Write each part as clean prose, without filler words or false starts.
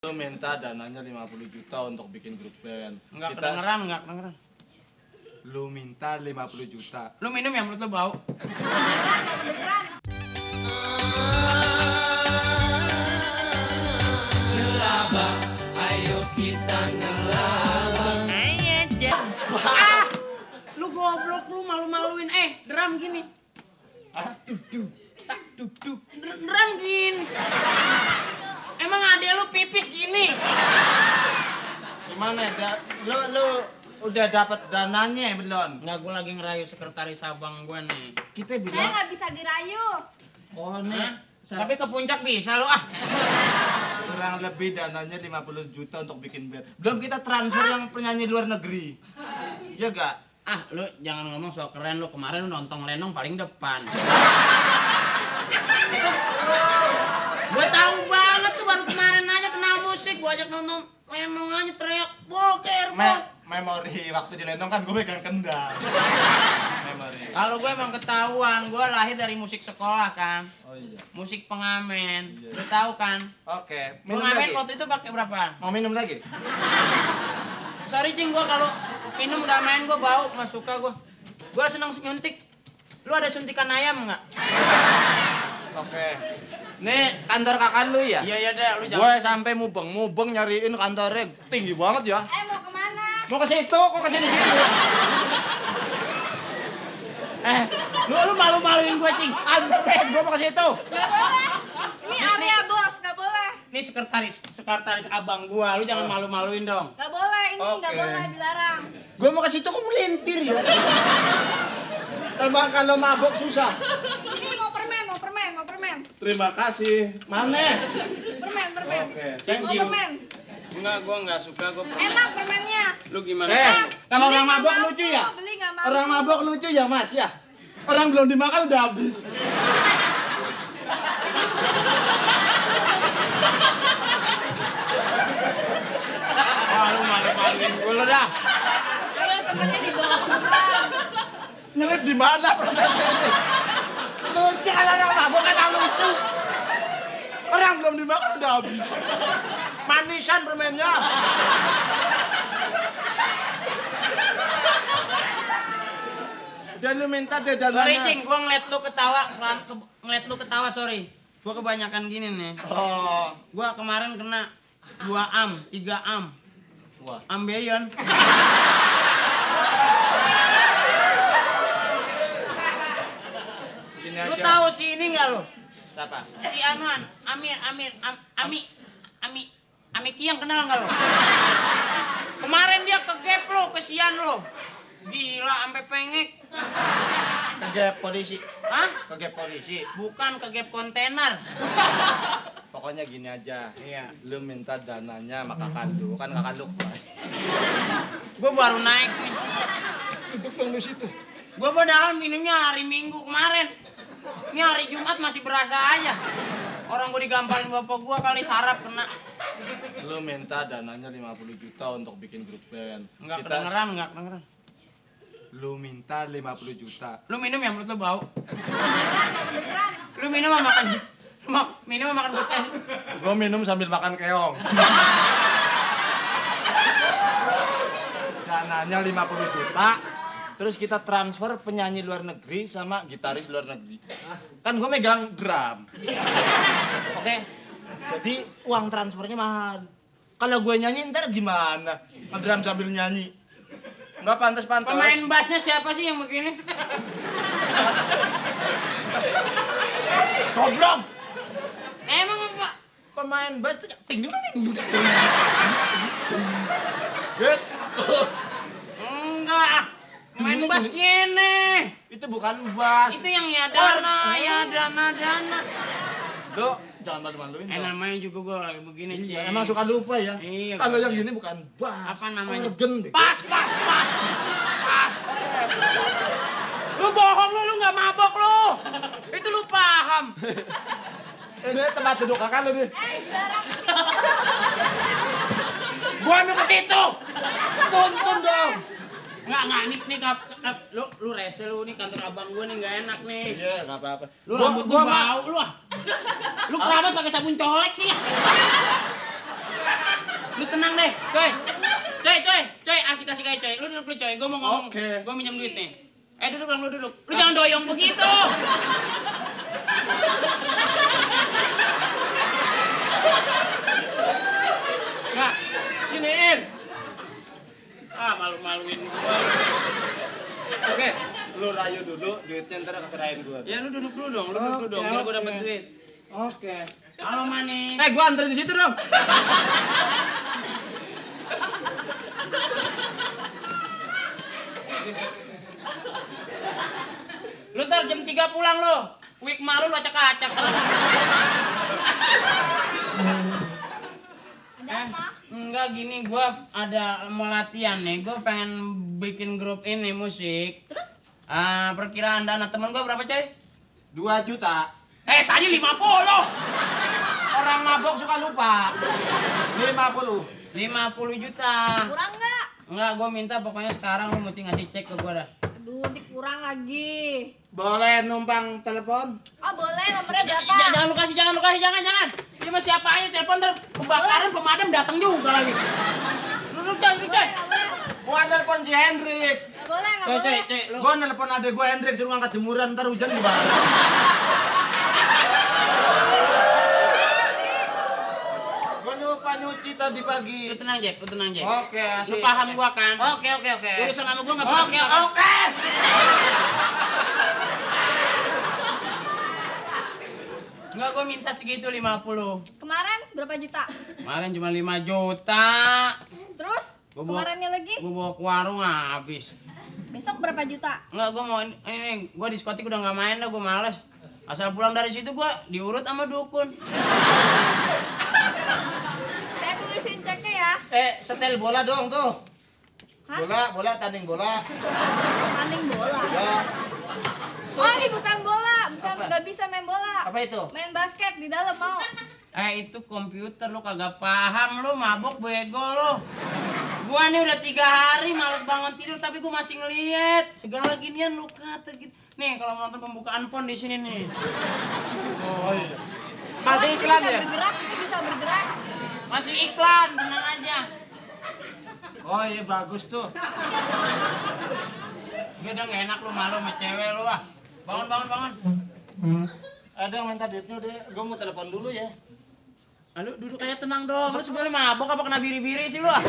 Lu minta dananya 50 juta untuk bikin grup band. Enggak kedengeran. Lu minta 50 juta. Lu minum ya, mulut lu bau. Ngelabah, ayo kita ngelabah. Lu goblok, lu malu-maluin. Drum gini. Drum gini. Emang adek lu pipis gini? Gimana lu udah dapat dananya belum? Enggak, gua lagi ngerayu sekretaris abang gua nih. Kita Saya bilang nggak bisa dirayu. oh nih Tapi ke puncak bisa lu ah. kurang lebih dananya 50 juta untuk bikin band. Belum kita transfer yang penyanyi luar negeri. Iya gak? Ah, lu jangan ngomong so keren lu. Kemarin lu nonton Lenong paling depan. Gua tahu banget tuh baru kemarin aja kenal musik. Gua ajak nonton Lenong aja teriak boker. Memori waktu di Lenong kan gue megang kendang. Memori. Kalau gue emang ketahuan, gue lahir dari musik sekolah kan. Oh iya. Musik pengamen. Iya. Lu tahu kan? Oke, minum Pengamen lagi. waktu itu pakai berapaan? Mau minum lagi? Sorry Cing, gue kalau minum udah main gue bau, nggak suka gue. Gue seneng nyuntik. Lu ada suntikan ayam nggak? Oke. Nih kantor kakak lu ya? Iya deh, lu Gue sampai mubeng nyariin kantornya tinggi banget ya. Mau kemana? Mau ke situ, kok kesini situ? Lu malu-maluin gue Cing. Kantornya, gue mau ke situ. Gak boleh. Ini area bos, gak boleh. Ini sekretaris abang gua, lu jangan malu-maluin dong. Gak boleh, ini gak Oke. boleh, dilarang. Gue mau ke situ kok melintir ya. Emang kalau mabok susah. Ini mau permen. Terima kasih. Mana? Permen. Oke. Mau permen. Enggak, gua nggak suka, gua Enak permennya. Lu gimana? Kalau Beli orang nggak mabok mampu, lucu ya? Beli gak mau. Orang mabok lucu ya mas ya? Orang belum dimakan udah habis. Wah, lu malu-maluin gua lu dah. Ayo permennya dibawa pulang. Nyelip di mana permennya ini? Lucu kalau orang mabok kan lucu. Orang belum dimakan udah habis. Manisan permennya. Dan lu minta deh Sorry dananya. Cing, gua ngeliat lu ketawa, sorry. Gua kebanyakan gini nih. Oh. Gua kemarin kena 2 am, 3 am. Wah. Ambeien. Gini Lu aja. tahu si ini enggak lu? Siapa? Si Anuan, Ami Kiang kenal nggak lo? Kemarin dia ke gap lo, kesian lo. Gila, sampai pengek. Ke gap polisi. Hah? Ke gap polisi. Bukan ke gap kontainer. Pokoknya gini aja. Iya. Lu minta dananya sama kakak lu. Kan kakak lu kuat. Gue baru naik nih. Duduk dong di situ. Gue padahal minumnya hari Minggu kemarin. Ini hari Jumat masih berasa aja. Orang gue digamparin bapak gue kali sarap kena. Lu minta dananya 50 juta untuk bikin grup band. Enggak kedengeran. Lu minta 50 juta. Lu minum ya, mulut lu bau. Lu minum sama makan. Minum sama makan putih. Gua minum sambil makan keong. Dananya 50 juta. Terus kita transfer penyanyi luar negeri sama gitaris luar negeri. Kan gue megang drum. Oke? Jadi uang transfernya mahal. Kalau gue nyanyi ntar gimana? Ngedrum sambil nyanyi. Nggak pantas-pantas. Pemain bassnya siapa sih yang begini? Goblok! Emang apa? Pemain bass tuh ting ting ting ting. Gitu. Enggak. Main bass gini. Itu bukan bass. Itu yang ya dana. Lo jangan malu-maluin dong. Namanya juga gue lagi begini, Iya, Cing. emang suka lupa ya. Iya. Kalau yang gini bukan bass. Apa namanya? Organ. Deh. Pas. Lu bohong lu nggak mabok lu. Itu lu paham. Ini tempat duduk kakak lu nih. Dilarang. Gua mau ke situ. Tuntun dong. Enggak, nih lu rese lu nih kantor abang gua nih enggak enak nih. Iya, enggak apa-apa. Lu rambut gua bau lu ah. Lu keramas pakai sabun colek sih. Lu tenang deh, coy. Coy, asik-asik aja coy. Lu duduk lu coy, gua mau ngomong. Oke. Gua minjem duit nih. Duduk dong, lu duduk. Lu jangan doyong begitu. Nah, Siniin. malu-maluin gua. Oke, lu rayu dulu, duitnya ntar keserahin gua. Ya lu duduk dulu dong, biar gua dapet duit. Oke. Halo manis. Gua anterin di situ dong. Lu ntar jam 3 pulang lo. Wik malu lu acak-acak. Ada apa? Enggak gini, gua ada mau latihan nih. Gua pengen bikin grup ini musik. Terus? Perkiraan dana temen gua berapa, coy? 2 juta. Tadi 50. Orang mabok suka lupa. 50. 50 juta. Kurang nggak? Enggak, gua minta pokoknya sekarang lu mesti ngasih cek ke gua dah. Aduh, dikurang lagi. Boleh numpang telepon? Oh boleh, nomornya berapa? Jangan lu kasih, jangan. Ini mah siapa aja telepon ntar kebakaran pemadam datang juga lagi. Duduk, coy. Nggak boleh. Gua telepon si Hendrik. Nggak boleh, nggak Coy, boleh. lu. Gua nelpon adek gua Hendrik suruh ngangkat jemuran, ntar hujan gimana? Gua lupa nyuci tadi pagi. Lu tenang, Jack. Oke, Lu asik. paham gua kan? Oke. Urusan sama gua nggak pernah Oke, susah, kan? oke. Enggak, gua minta segitu 50. Kemarin berapa juta? Kemarin cuma 5 juta. Terus? Gua bawa- Kemarinnya lagi? Gua bawa ke warung habis. Besok berapa juta? Enggak, gua mau ini gua diskotik udah nggak main dah, gua males. Asal pulang dari situ gua diurut sama dukun. Saya tulisin ceknya ya. Setel bola dong tuh. Hah? Bola, tanding bola. Tanding bola. Ya. Oh ini bukan bola, bukan Apa? nggak bisa main bola. Apa itu? Main basket di dalam mau. Itu komputer, lu kagak paham, lu mabok bego lu. Gua nih udah 3 hari males bangun tidur tapi gua masih ngeliat segala ginian lu kata gitu. Nih kalau mau nonton pembukaan pon di sini nih. Oh iya. Masih iklan ya? Bergerak, itu bisa bergerak. Masih iklan, tenang aja. Oh iya bagus tuh. Gue udah gak enak lu malu sama cewek lu ah. Bangun. Ada yang minta duitnya udah. Gua mau telepon dulu ya. Lu duduk aja tenang dong. Lu sebenarnya mabok apa kena biri-biri sih lu ah?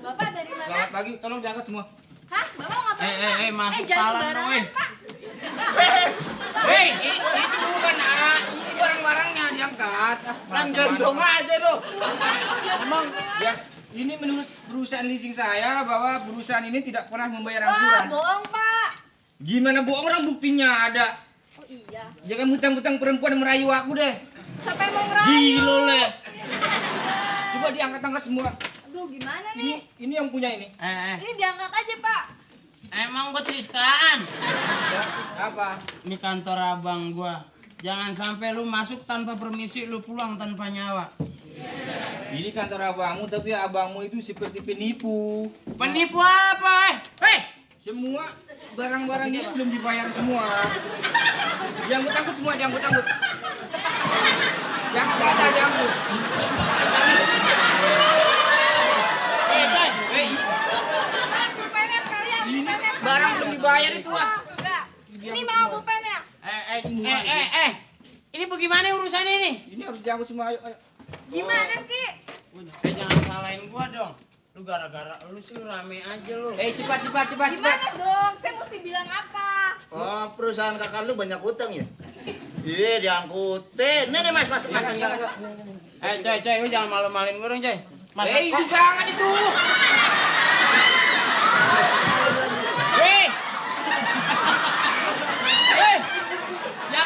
Bapak dari mana? Selamat pagi, tolong diangkat semua. Hah? Bapak mau ngapain? Masuk jangan salam dong, sembarangan, Pak. Itu bukan ini barang-barangnya diangkat. Kan gendong aja lu. Emang ya, ini menurut perusahaan leasing saya bahwa perusahaan ini tidak pernah membayar angsuran. Bohong, Pak. Gimana bohong, orang buktinya ada. Oh iya. Jangan butang-butang perempuan yang merayu aku deh. Siapa yang mau ngerayu? Gila le. Coba diangkat-angkat semua. Aduh, gimana nih? Ini yang punya ini. Ini diangkat aja, Pak. Emang gua triskaan. Ya, apa? Ini kantor abang gua. Jangan sampai lu masuk tanpa permisi, lu pulang tanpa nyawa. Ini kantor abangmu, tapi abangmu itu seperti penipu. Penipu apa? Semua barang-barang ini belum dibayar semua. Diangkut-angkut semua, diangkut-angkut. Diangkut aja, diangkut. Pulpennya sekalian, Ini pulpennya. barang belum dibayar itu, ah. Enggak. Ini mau pulpennya. Ini bagaimana urusan ini? Ini harus diangkut semua, ayo, ayo. Gimana sih? Jangan salahin gua dong. Lu gara-gara lu sih lu rame aja lu. Cepat. Gimana dong? Saya mesti bilang apa? Oh, perusahaan kakak lu banyak utang ya? Iya, diangkutin. Nih, Mas, masuk. Coy, lu jangan malu-maluin gua dong, coy. Mas, Itu jangan itu. Ya.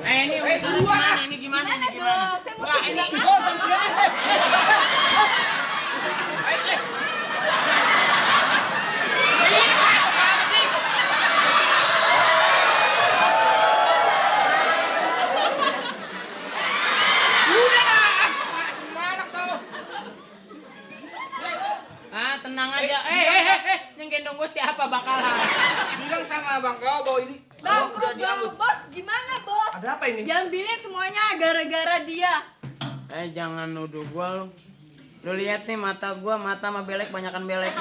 Ini urusan gimana? Ini gimana? Gimana dong? Saya mesti Wah, ini bilang apa? Tenang aja. Yang gendong gua siapa bakalan? Bilang sama abang kau bahwa ini Bang, udah diangkut. bos, gimana? Ada apa ini? Diambilin semuanya gara-gara dia. Jangan nuduh gua lu. Lu lihat nih mata gua, mata sama belek banyakan belek.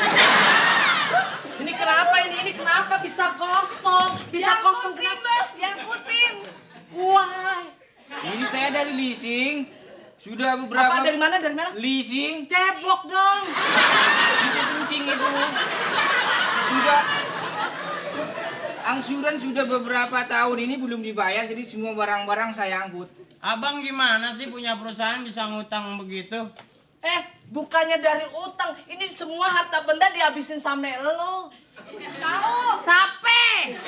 Ini kenapa ini? Ini kenapa bisa kosong? Bisa kosong Diangkutin, kenapa? Bos, diangkutin. Wah. Ini saya dari leasing. Sudah beberapa... Apa dari mana? Dari mana? Leasing. Ceblok dong. Itu kucing itu. Sudah... Angsuran sudah beberapa tahun ini belum dibayar, jadi semua barang-barang saya angkut. Abang gimana sih punya perusahaan bisa ngutang begitu? Bukannya dari utang. Ini semua harta benda dihabisin sama lo. Tahu. Sape.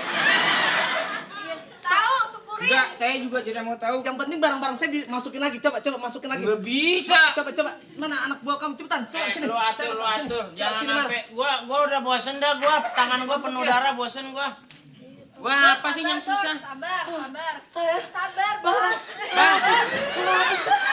Tahu, syukurin. Sudah, saya juga tidak mau tahu. Yang penting barang-barang saya dimasukin lagi. Coba masukin lagi. Nggak bisa. Coba. Mana anak buah kamu? Cepetan. Sini. Lu atur. Jangan Sini, Mar. sampai gua udah bosen dah gua, tangan gua penuh darah, bosen gua. Gua apa sih yang susah? Sabar. Saya Sabar, Bang. Bos. Kenapa sih?